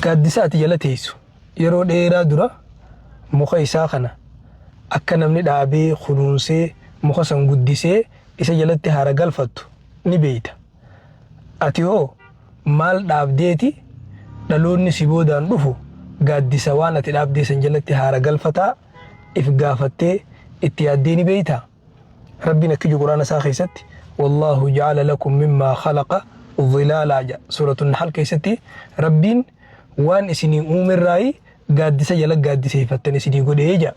Gaaddisa ati jala teessu yeroo dheeraa dura muka isaa kana akka namni dhaabee kunuunsee muka san guddisee isa jalatti haara galfattu ni beeyta. Ati hoo maal dhaabdeeti dhaloonni si boodaan dhufu gaaddisa waan ati dhaabdee san jalatti haara galfataa if gaafattee itti yaaddee ni beeytaa? Rabbiin akki jedhu Qur'aana isaa keessatti Wallaahu ja'ala lakum mimmaa khalaqa dhilaalaa jedha. Suuratu Nahl keessatti Rabbiin waan isinii uumerraayi gaaddisa jala gaaddiseeffattan isinii godhee jedha.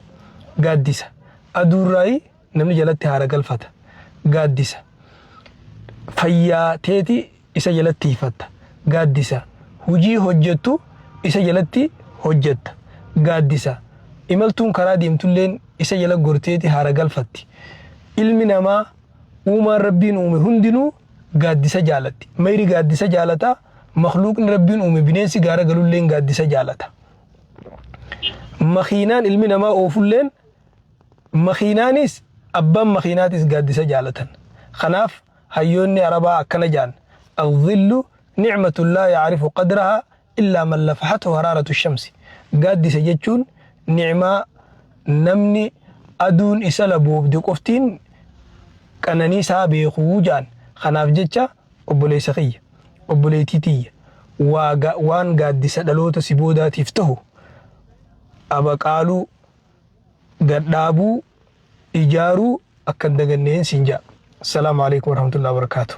Gaaddisa aduurraayi namni jalatti haara galfata. Gaaddisa fayyaa teeti isa jalatti tiifatta. Gaaddisa hujii hojjettu isa jalatti hojjetta. Gaaddisa imaltuun karaa deemtulleen isa jala gorteeti haara galfatti. Ilmi namaa uumaan Rabbiin uume hundinuu gaaddisa jaalatti. Mayri gaaddisa jaalata, makhluuqni Rabbiin uume bineensi gaara galulleen gaaddisa jaalata. Makiinaan ilmi namaa oofulleen makiinaanis abbaan makiinaatis gaaddisa jaalatan. Kanaaf Hayyoonni Arabaa akkana ja'an, Al-dhillu ni'matun laa ya'rifu qadrahaa illaa man lafahathu haraaratu shamsi. Gaaddisa jechuun ni'maa namni aduun isa laboobde qoftiin qananii isaa beeku ja'an. Kanaaf jecha obboleessa kiyya, obboleettii tiyya, waa waan gaaddisa dhaloota si boodaatiif tahu abaqaaluu, gad dhaabuu, ijaaruu akka hin daganneen siin ja'a. Assalaamu alaikum warahmatullahi wabarakaatuh.